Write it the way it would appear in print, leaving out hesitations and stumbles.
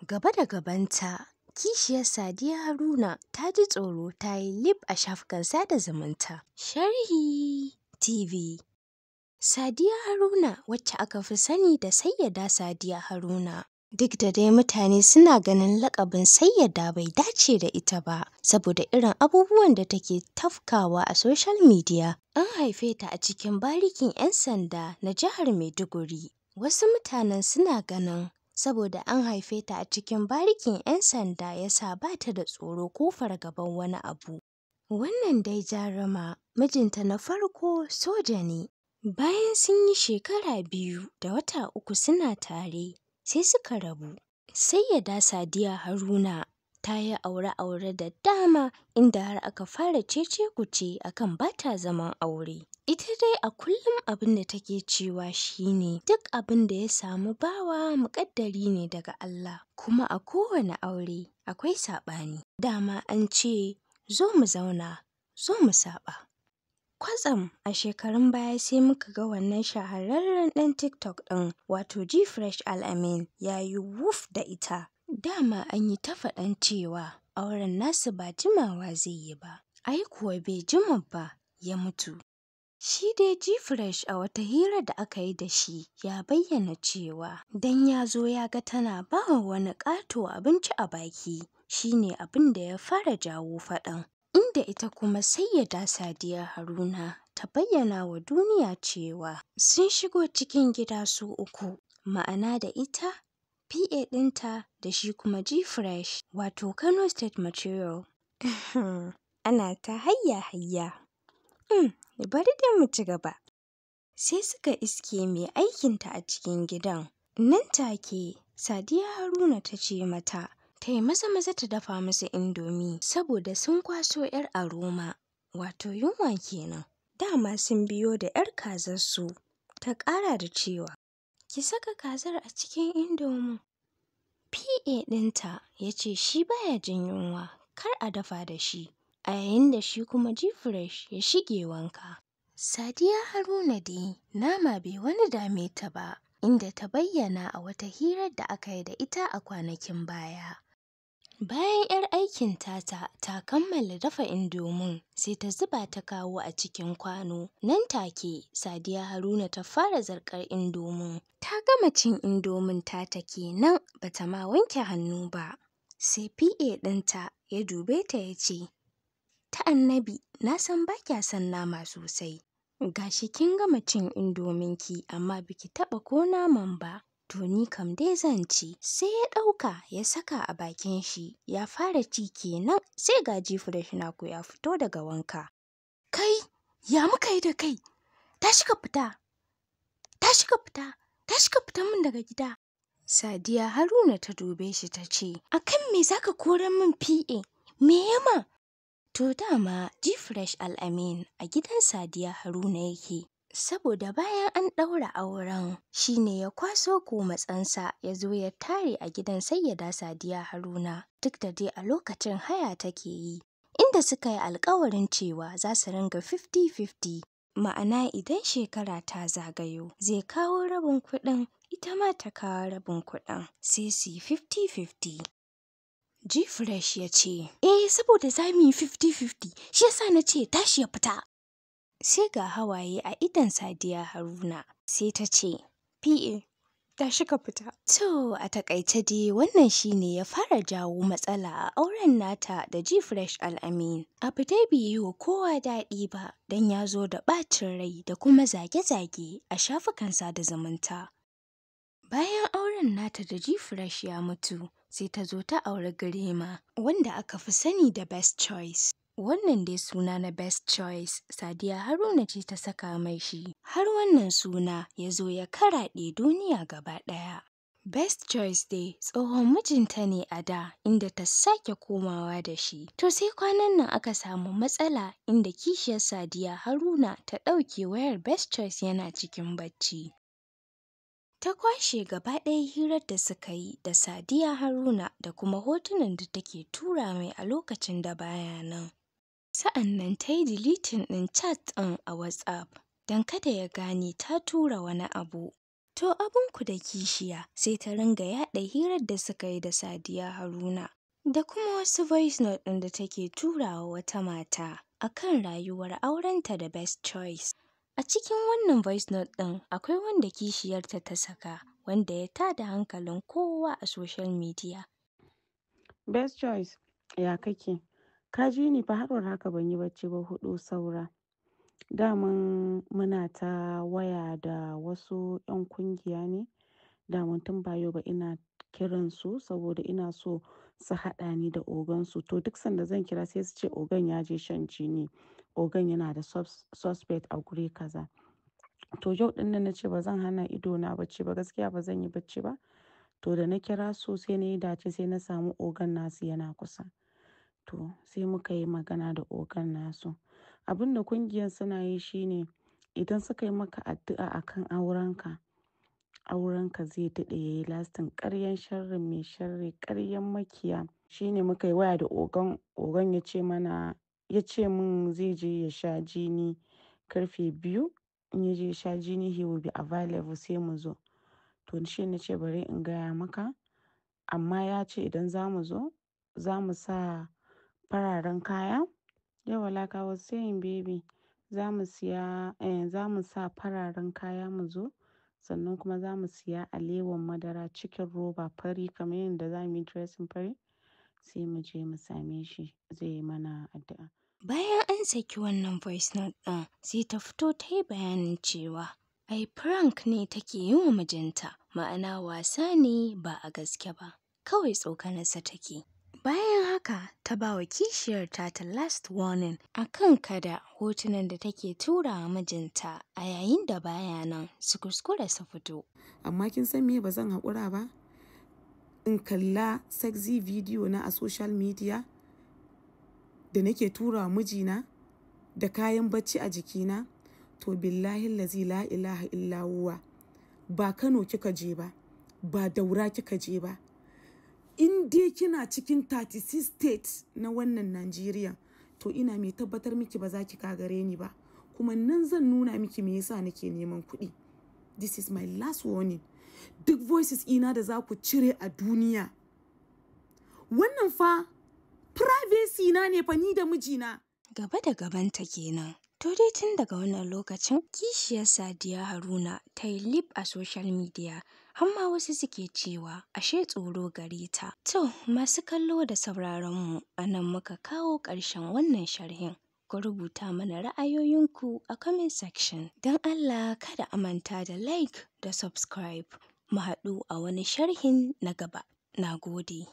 Gaba da gabanta, kishiyar Sadiya Haruna ta ji tsoro ta yi lif a shafukan sada zumunta. Sharhi TV. Sadiya Haruna, wacce aka fi sani da Sayyada Sadiya Haruna. Duk da dai mutane suna ganin laƙabin Sayyada bai dace da ita ba, saboda irin abubuwan da take tafkawa a social media. An haife ta a cikin barikin 'yan sanda na jihar Maiduguri. Wasu mutanen suna ganin saboda an haife ta a cikin barikin 'yan sanda ya sa ba ta da tsoro ko fargaban wani abu. Wannan dai jaruma, mijinta na farko soja ne. Bayan sun yi shekara 2 da wata 3 suna tare, sai suka rabu. Sayyada Sadiya Haruna ta yi aure-aure da dama, inda har aka fara cece-kuce akan ba ta zaman aure. Ita dai a kullum abin da take cewa shine duk abin da ya samu bawa muƙaddari ne daga Allah, kuma a kowane aure akwai saɓani. Dama an ce zo mu zauna, zo mu saɓa. Kwatsam a shekarun baya sai muka ga wannan shahararren ɗan TikTok ɗin, wato Gfresh Al-amin, ya yi wuf da ita. Dama an yi ta faɗan cewa auren nasu ba jimawa zai yi ba. Ai kuwa bai jima ba ya mutu. Shi dai Gfresh a wata hira da aka yi da shi ya bayyana cewa dan ya zo ya ga tana ba wa wani ƙato abinci a baki shine abin da ya fara jawo faɗan. Inda ita kuma Sayyada Sadiya Haruna ta bayyana wa duniya cewa sun shigo cikin gida su 3, ma'ana da ita, PA ɗinta da shi kuma Gfresh, wato Kano State Material. Ana ta hayya-hayya. Bari dai mu ci gaba. Sai suka iske mai aikinta a cikin gidan. Nan take, Sadiya Haruna ta ce mata ta yi maza-maza ta dafa musu indomi saboda sun kwaso 'yar aroma, wato yunwa kenan. Dama sun biyo da 'yar kazarsu. Ta ƙara da cewa, ki saka kazar a cikin indomin. PA ɗinta ya ce shi baya jin yunwa, kar a dafa da shi, a yayin da shi kuma Gfresh ya shige wanka. Sadiya Haruna dai nama bai wani dame ta ba, inda ta bayyana a wata hirar da aka yi da ita a kwanakin baya. Bayan 'yar aikin tata ta kammala dafa indomin, sai ta zuba ta kawo a cikin kwano. Nan take, Sadiya Haruna ta fara zarkar indomin. Ta gama cin indomin tata kenan, bata ma wanke hannu ba. Sai PA ɗinta ya dube ta ya ce, ta annabi, na san ba kya son nama sosai. Gashi kin gama cin indominki amma biki taɓa ko naman ba. To ni kam dai zan ci. Sai ya ɗauka ya saka a bakin shi, ya fara ci kenan sai ga Gfresh naku ya fito daga wanka. Kai, ya muka yi da kai? Tashi ka fita, tashi ka fita, tashi ka fita min daga gida. Sadiya Haruna ta dube shi ta ce, akan me zaka koran min PA? Me ya ma? To dama Gfresh Al-amin a gidan Sadiya Haruna yake. Saboda bayan an ɗaura auren shi ne ya kwaso komatsansa ya zo ya tare a gidan Sayyada Sadiya Haruna, duk da dai a lokacin haya take yi, inda suka yi alkawarin cewa za su ringa 50-50, ma'ana idan shekara ta zagayo zai kawo rabin kuɗin, ita ma ta kawo rabin kuɗin, sai su yi 50-50. Gfresh ya ce, eh saboda za mu yi 50-50, shi yasa na ce tashi ya fita. Sai ga hawaye a idon Sadiya Haruna, sai ta ce, PA, tashi ka fita. To a takaice dai wannan shine ya fara jawo matsala a auren nata da Gfresh Al-amin. Abu dai bai yi wa kowa daɗi ba, don ya zo da ɓacin rai da kuma zage-zage a shafukan sada zumunta. Bayan auren nata da Gfresh ya mutu, sai ta zo ta auri Girema, wanda aka fi sani da Best Choice. Wannan dai suna na Best Choice, Sadiya Haruna ce ta saka mai shi, har wannan suna ya zo ya karaɗe duniya gaba ɗaya. Best Choice dai tsohon mijinta ne a da, inda ta sake komawa da shi. To sai kwanan nan aka samu matsala inda kishiyar Sadiya Haruna ta ɗauke wayar Best Choice yana cikin bacci. Ta kwashe gaba ɗaya hirar da suka yi da Sadiya Haruna da kuma hotunan da take tura mai a lokacin da baya nan. Sa'an nan ta yi deleting ɗin chat ɗin a WhatsApp don kada ya gane ta tura wani abu. To abinku da kishiya sai ta ringa yaɗa hirar da suka yi da Sadiya Haruna da kuma wasu voice note ɗin da take turawa wata mata akan rayuwar aurenta da Best Choice. A cikin wannan voice note ɗin akwai wanda kishiyarta ta saka wanda ya tada hankalin kowa a social media. Best Choice, ya kake? Ka ji ni fa har haka ban yi bacci ba 4 saura. Daman muna ta waya da wasu 'yan kungiya ne. Daman tun ba yau ba ina kiransu saboda ina so su haɗa ni da ogansu. To duk sanda zan kira sai su ce ogan ya je shan jini. Ogan yana da suspect a guri kaza. To yau ɗin nan na ce ba zan hana idona bacci ba, gaskiya ba zan yi bacci ba. To da na kira su sai na yi dace sai na samu ogan nasu yana kusa. To sai muka yi magana da ogan nasu. Abin da kungiyar suna yi shine idan suka yi maka addu'a akan aurenka, aurenka zai daɗe yayi lasting. Ƙaryan sharri mai sharri, ƙaryan makiya. Shine muka yi waya da ogan, ogan ya ce mana, ya ce mun zai je ya sha jini karfe 2. In ya je ya sha jini he will be available sai mu zo. To shine na ce bari in gaya maka. Amma ya ce idan za mu zo, za mu sa fararen kaya. Yauwa like I was saying baby, za mu siya, za mu sa fararen kaya mu zo. Sannan kuma za mu siya alewan madara cikin roba fari kamar yadda za mu yi dressing fari. Sai mu je mu same shi zai yi mana addu'a. Bayan an saki wannan voice note ɗin sai ta fito ta yi bayanin cewa ai prank ne take yi wa mijinta, ma'ana wasa ne ba a gaske ba, kawai tsokanarsa take. Bayan haka ta ba wa kishiyarta ta last warning akan kada hotunan da take tura wa mijinta a yayin da baya nan su kuskura su fito. Amma kin san me ba zan haƙura ba? In kalla sexy video na a social media da nake tura wa mijina da kayan bacci a jikina, to billahi lazi la ilaha illa huwa. Ba Kano kika je ba, ba Daura kika je ba. In dai kina cikin 36 states na wannan Najeriya, to ina mai tabbatar miki ba za ki kagare ni ba. Kuma nan zan nuna miki me yasa nake neman kuɗi. This is my last warning. Duk voices ina da za ku cire a duniya. Wannan fa privacy na ne fa ni da mijina. Gaba da gabanta kenan. To dai tun daga wannan lokacin kishiyar Sadiya Haruna ta yi lip a social media har ma wasu suke cewa ashe tsoro gare ta. To masu kallo da sauraron mu a nan muka kawo ƙarshen wannan sharhin. Ku rubuta mana ra'ayoyinku a comment section. Don Allah kada a manta da like da subscribe. Mu haɗu a wani sharhin na gaba. Na gode.